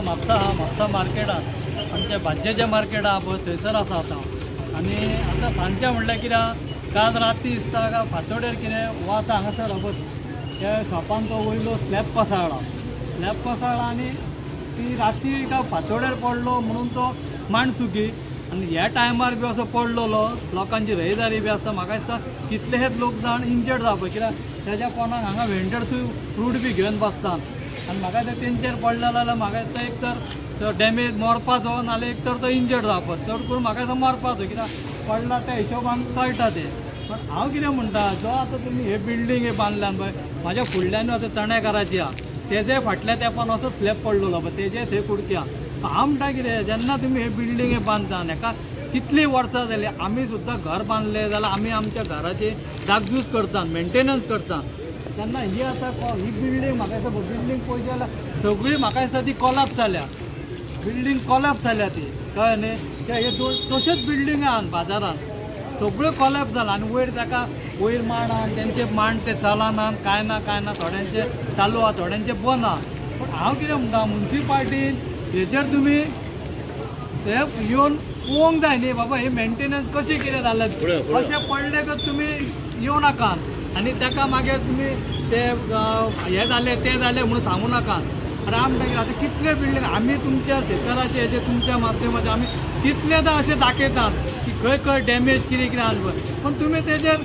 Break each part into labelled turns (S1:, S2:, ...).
S1: म्हापसा आहा, म्हापसा मार्केटान आमच्या भाजयेचें मार्केट आहा पळय थंयसर आसा आतां. आनी आतां सांजचें म्हणल्यार कितें, काल राती दिसता काय फांतोडेर कितें हो आतां हांगासर हो पळय त्या शॉपान तो वयलो स्लॅब कोसळ्ळा. स्लॅब कोसळ्ळा आनी ती राती काय फांतोडेर पडलो म्हणून तो माणसुकी आनी ह्या टायमार बी असो पडलेलो लोकांची रहदारी बी आसता. म्हाका दिसता कितलेशेच लोक जाण इंजर्ड जावपा, कित्याक तेज्या पोंदाक हांगा वेंडर्सूय फ्रूट बी घेवन बसतात आनी म्हाका दिसता तेंचेर पडलेलो जाल्यार म्हाका दिसता एक तर तो डॅमेज मरपाचो नाल्यार एक तर तो इंजर्ड जावपाचो. चड करून म्हाका दिसता मरपाचो, कित्याक पडला त्या हिशोबान कळटा तें. पण हांव कितें म्हणटा, जो आतां तुमी हे बिल्डींग हे बांदल्यान पळय म्हाज्या फुडल्यानूय आतां चण्याकाराची आहा, तेजे फाटल्या तेंपान असो स्लॅब पडलेलो पळय तेजे थंय कुडके आहा. हांव म्हणटा कितें, जेन्ना तुमी हे बिल्डींग हे बांदता हेका कितलीं वर्सां जालीं, आमी सुद्दां घर बांदलें जाल्यार आमी आमच्या घराची डागडूस करता, मेंटेनन्स करता. तेन्ना ही आतां ही बिल्डींग म्हाका दिसता बिल्डींग पळयत जाल्यार सगळी म्हाका दिसता ती कोलॅप्स जाल्या, बिल्डींग कोलॅप्स जाल्या ती, कळ्ळें न्ही. ते हे दोन तश्योच बिल्डींग आहा बाजारान सगळ्यो कोलॅप्स जाला आनी वयर ताका वयर माण आहा, तेंचे माण ते चलना कांय ना कांय ना, थोड्यांचे चालू आहा थोड्यांचे बंद आहा. पूण हांव कितें म्हणटा, मुन्सिपाल्टीन हेजेर तुमी ते येवन पळोवंक जाय न्ही बाबा हे मेंटेनन्स कशें कितें जालें, अशें पडलें तर तुमी येवं नाका आनी ताका मागीर तुमी ते हें जालें तें जालें म्हणून सांगू नाका. आनी आमी मागीर आतां कितले बिल्डींग आमी तुमच्या शेतकाराचे हेजे तुमच्या माध्यमाचे आमी कितलेदां अशें दाखयतात की खंय खंय डॅमेज कितें कितें आसा पळय, पूण तुमी तेजेर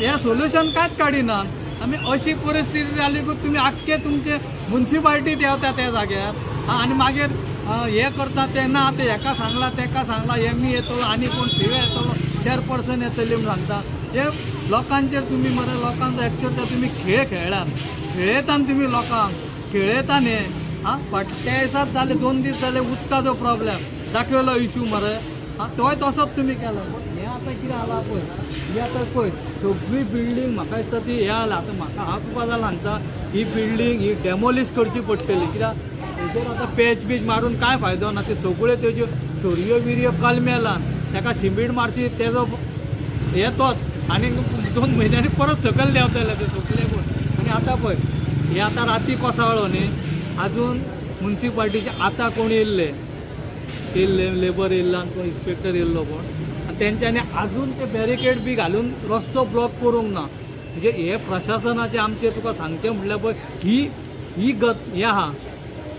S1: हें सोल्युशन कांयच काडिनात. आमी अशी परिस्थिती जाली की तुमी आख्खे तुमचे मुन्सिपाल्टीत येवता त्या जाग्यार आनी मागीर हें करता तें ना, तें हेका सांगलां तेका सांगलां, एम ई येतलो आनी कोण सी ओ येतलो, चॅरपर्सन येतली म्हूण सांगता. हे लोकांचेर तुमी मरे लोकांचो एक्चुअल तुमी खेळ खेळ्ळात, खेळयता तुमी लोकांक खेळयता न्ही. आं फाटल्या त्या दिसात जाले 2 दीस जाले उदकाचो प्रॉब्लेम दाखयलो इशू मरे, आं तोय तसोच तुमी केलो. पूण हें आतां कितें जालां पळय, ही आतां पळय सगळी बिल्डींग म्हाका दिसता ती हें जालां. आतां म्हाका हांव तुका जाल्यार सांगता ही बिल्डींग ही डेमोलिश करची पडटली, कित्याक हेजेर आतां पॅच बीच मारून कांय फायदो ना. त्यो सगळ्यो तेज्यो सरयो बिरयो कलमेलान ताका सिमीट मारची तेजो हे तोच आनी 2 म्हयन्यांनी परत सकयल देंवतले ते सगळे पळय. आनी आतां पळय हे आतां राती कोसळ्ळो न्ही, आजून मुन्सिपाल्टीचे आतां कोण येयल्ले येयल्ले लेबर येयल्लो आनी कोण इन्स्पेक्टर येयल्लो कोण, आनी तेंच्यांनी आजून ते बॅरिकेड बी घालून रस्तो ब्लॉक करूंक ना. म्हणजे हे प्रशासनाचे आमचे तुका सांगचें म्हटल्यार पळय ही ही गत हें आहा.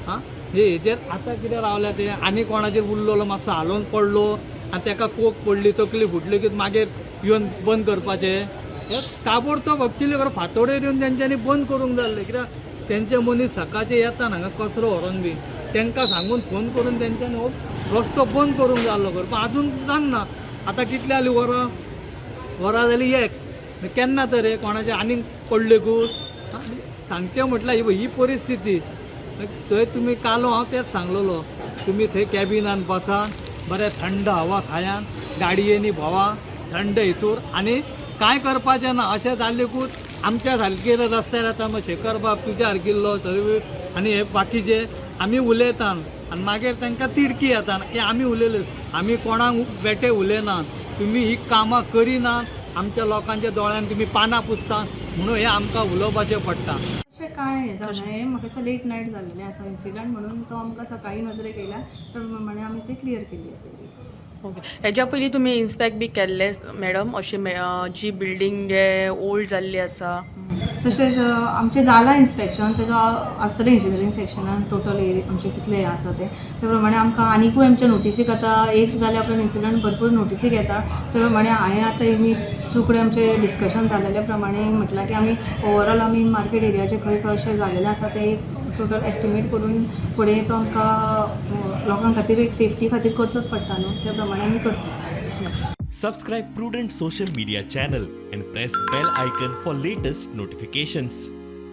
S1: आं हे हेजेर आतां कितें रावल्या ते आनी कोणाचेर उरलेलो मातसो हालोवन पडलो आनी तेका कोक पडली तकली फुटली की मागीर येवन बंद करपाचें. हे ताबडतोब एक्चुली खरें फांतोडेर येवन तेंच्यांनी बंद करूंक जाय आसलें, कित्याक तेंचे मनीस सकाळचे येता हांगा कचरो व्हरोन बी तेंकां सांगून फोन करून तेंच्यांनी हो रस्तो बंद करूंक जाय आसलो खरो, पूण आजून जावंक ना. आतां कितलीं जालीं वरां, वरां जालीं 1, केन्ना तर हे कोणाचें आनीक पडलेकूच सांगचें म्हटल्यार ही परिस्थिती. थंय तुमी कालो हांव तेंच सांगलेलो, तुमी थंय कॅबिनान बसा, बरें थंड हवा खायान, गाडयेनी भोंवा थंड हितूर आनी कांय करपाचें ना. अशें जालेकूच आमच्या सारके रस्त्यार येता मग शेखर बाब तुज्या सारकिल्लो सर्व आनी हे बाकीचे आमी उलयता आनी मागीर तांकां तिडकी येता की आमी उलयले, आमी कोणाक बेठे उलयनात, तुमी ही कामां करिनात, आमच्या लोकांच्या दोळ्यान तुमी पानां पुसता म्हणून हें आमकां उलोवपाचें पडटा.
S2: अशें कांय हें जावना, हें म्हाका दिसता लेट नायट जाल्लेलें आसा इन्सिडंट म्हणून तो आमकां सकाळीं नजरेक येयला, त्या प्रमाणे आमी ते क्लियर केल्ली आसली.
S3: ओके, हेज्या पयलीं तुमी इन्स्पेक्ट बी केल्ले मॅडम अशें जी बिल्डींग जे ओल्ड जाल्ली आसा?
S2: तशेंच आमचें जालां इन्स्पेक्शन, तेजो आसतलें इंजिनियरींग सेक्शनान टोटल एरिया आमचें कितलें आसा तें, त्या प्रमाणे आमकां आनिकूय आमच्या नोटिसीक आतां एक जाल्या उपरांत इन्सिडंट भरपूर नोटिसीक येता, त्या प्रमाणे हांवें आतां एमी थ्रू कडेन आमचें डिस्कशन जालेल्या प्रमाणे म्हटलां की आमी ओवरऑल आमी मार्केट एरियाचे खंय खंय अशें जालेलें आसा तें एक टोटल एस्टिमेट करून फुडें तो आमकां लोकां खातीर एक सेफ्टी खातीर करचोच पडटा न्हू, त्या प्रमाणे आमी करता.
S4: Subscribe Prudent Social Media channel and press bell icon for latest notifications.